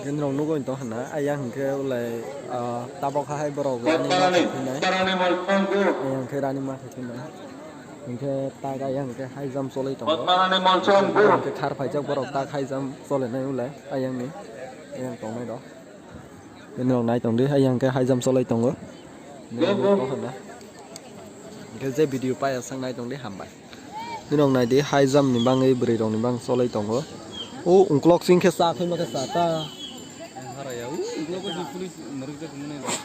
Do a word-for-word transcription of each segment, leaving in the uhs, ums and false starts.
Nini rok nugwi tong hwnna, ayang hwnkhe ulai, ah, tabok hai borok rani ma khaikhinai. Ayang khe rani ma khaikhinai. Hwnkhe tak ayang hwnkhe high jump cholwi tongo. Hwnkhe khar phaijak borok tak high jump cholenai ulai ayangni. Ayang tongnai rok. Nini rok nai tongdi, ayang khe high jump cholwi tongo. Nini rok nugwi tong hwnna. Hwnkhe je video paiya sak nai tongdi, hambai. Nini rok nai di, high jump ni bagwi bwrwi rok ni bagwi cholwi tongo. O ungkulok sing khe cha khaima khe cha ta.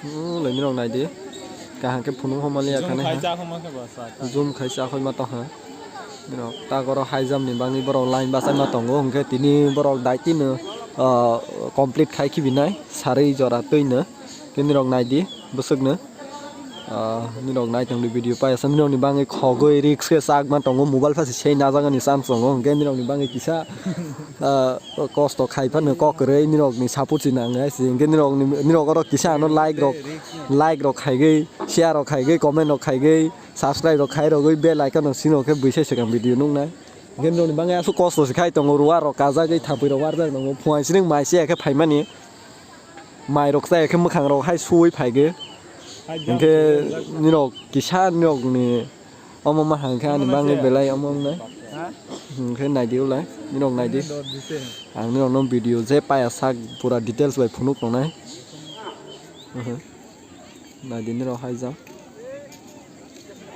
O le nini rok nai di. Kaham khe phunuk homa liya khane ha. Zoom khai cha khaima khe ba cha ta. Zoom khai cha khaima tong ha. Nini rok ta goro high jump ni bagwi borok line bachai ma tongo. Hwnkhe tini borok daitino, ah, complete khai khibi nai. Sarwi jora twi no. Khe nini rok nai di, bwswk no. Ah, nini rok nai tong di video paiya sa, nini rok ni bagwi khogwi risk khe chak ma tongo, mobile pha se sei najak ani chance tongo, hwnkhe nini rok ni bagwi kisa, ah, kosto khai phano kok kwrwi, nini rok ni support se nang nai se, hwnkhe nini rok ni, nini rok oro kisa ano like rok, like rok khaigwi, share rok khaigwi, comment rok khaigwi, subscribe rok khai rogwi, bell icon rok sino khe bwsai swkang video nuknai. Hwnkhe nini rok ni bagwi aswk kosto se khai tongo, ruwa rok kajagwi, thapwi rok warjak tongo, phuaing sining mai se khe phaimani. Mai rok chaya khe mwkhang rok hai suwi phai khe. Hwnkhe nini rok kisa nini rok ni omo ma hang khe ani bagwi belai omo wngnai. Hwnkhe nai di ulai, nini rok nai di. Ang nini rok no video je paiya sak pura details bai phunuk tongnai. Nai di nini rok high jump.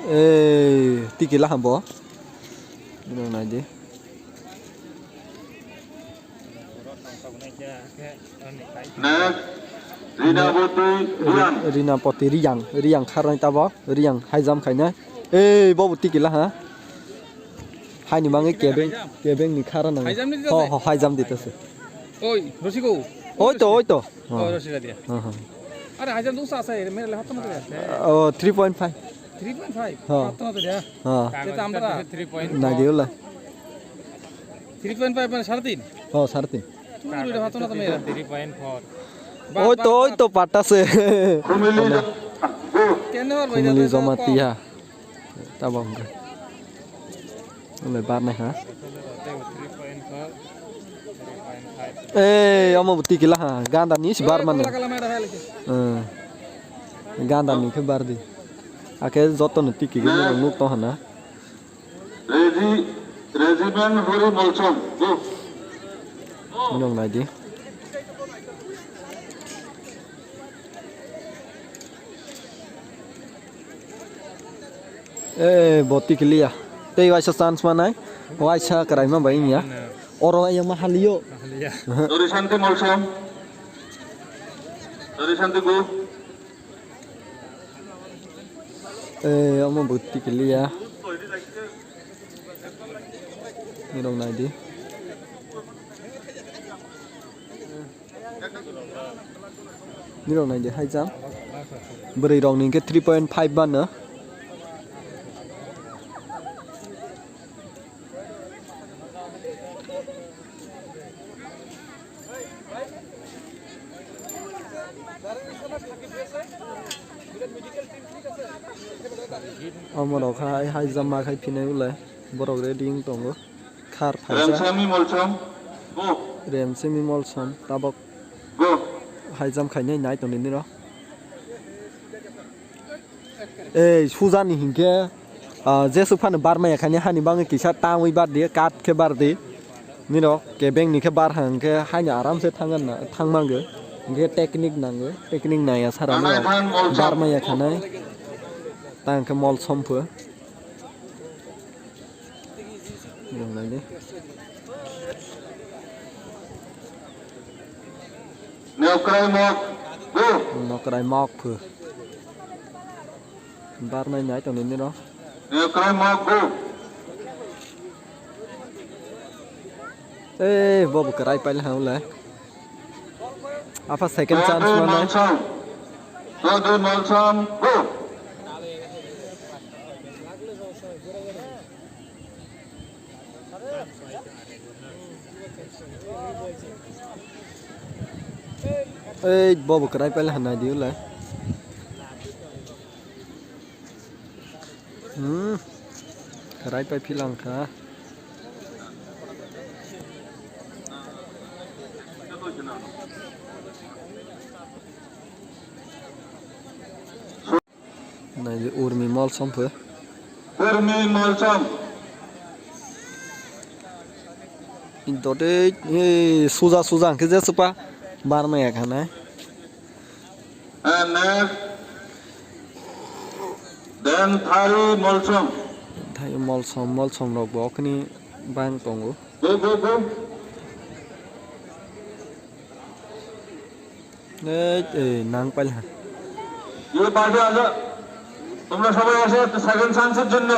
Ei, tiki la ham bo. Nini rok nai di. Next, Rina Boti Riang. Ri-, Rina Poti Riang, Riang kharnai tabo, Riang high jump khainai. Ei, bobo tiki la ha. Haini mangwi kebeng, kebeng ni khara nang. High jump ni ho, ho, high jump dita se. Oi, Rosiko. Oi to, oi to. Oh, Rosiko dia. Ha, ha. Are high jump dosa asa, mere le hato na to. Oh, three point five. Three point five? Ha. Hato na to dia. Ha. Te to amra. Nai di ulai. Three point five mane sare tin? Oh, sare tin. Three point four. Oi to, oi to, patta se. Family Jamatia. Tabok hwnkhe. Ole barnai ha. Ei, omo bo tiki la ha. Ganda ni si bar mano. Ganda ni khe bar di. Akhe joto no tiki khe nuk tong hana. Regi, Regiment Hori Molsom, go. Nong nai di. Eh, boti kiliya. Tei waisa chance manai. Waisa karaima bai ya. Oro yang mahaliyo. Dori Santi Molsom. Dori Santi go. Eh, omo boti kiliya. Nirok nai di. Nirok nai di high jump. Bwrwi rok ni hwnkhe three point five mano. Omo rok hai high jump ma khai phinai ulai borok ready wng tongo. Khar phaisa. Remsemi Molsom. Go. Remsemi Molsom tabok. Go. High jump khainai nai tongdi nirok. Ei, sujani hinkhe, ah, jesuk phano barmaya khaini hani bangwi kisa tangwi bardi, kat khe bardi. Nirok kebeng ni khe bar hang khe haino aram se thangna, thangmangwi. Hinkhe technique nango, technique naiya sara nirok barmaya khanai. Tang khe Molsom pho. Nokrai mok, go. Nokrai mok pho. Barnai nai tongni niro. Nokrai mok, go. Eh, bobo kwrai paila ha ulai. Apa second chance manai. Malsam. Dodi Malsam, go. Ei, bobo kwrai paila ha nai di ulai. Hmm. Kwrai pai philang kha. Nai di Urmi Molsom phe. Urmi Molsom. Dote, eh, suja, suja, hwnkhe je supa. Barma ya khana. And next, then Thai Molsom. Thai Molsom, Molsom rok bo okni bang tongo. Go, go, go. এই, এই, নাং পাইল হ্যাঁ। ये पार्टी आ जाओ, তোমরা সবাই আসো একটা সেকেন্ড চান্সের জন্য।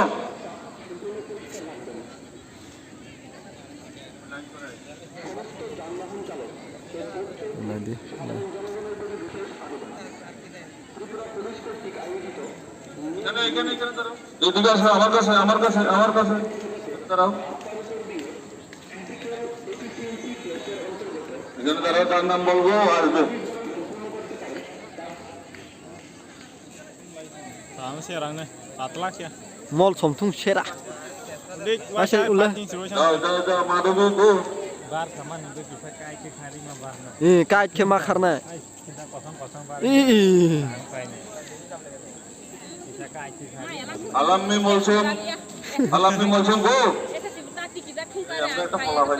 না দি, না। এখানে, এখানে, এখানে দাঁড়াও। এদিকে আসো, আমার কাছে, আমার কাছে, আমার কাছে। দাঁড়াও। এখানে দাঁড়াও, তার নাম বলবো, আসবে। Ang se rang ne, patlak ya. Mol som thung sera. Dik, Asal wasa ula. Pating suru. Jao, jao, jao, madhabi ko. Bar saman itu bisa kai ke khari ma bar na. Eh, kai ke ma kharna. Ai, kita kosong kosong bar. Eh, eh. Ang kai ne. Bisa kai ke khari. Alammi Molsom, Alammi Molsom go. Ei, আমরা একটা পোলা ভাই।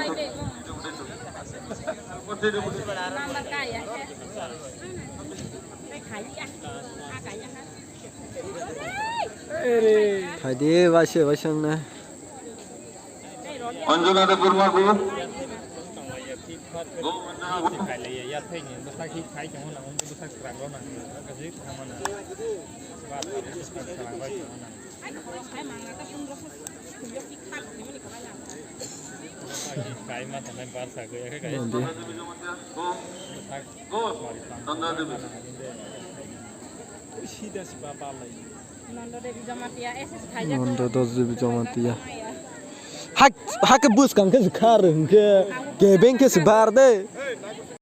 Khai di, waisa, waisa na. Anjana Debbarma go. Go, Anjana go. Nandi. Go, Anjana Devi. Nondo Devi Jamatia, S S khai jak. Nondo Devi Jamatia. Hak, hak bus kang ke khar hingke. Ke beng ke sebar de.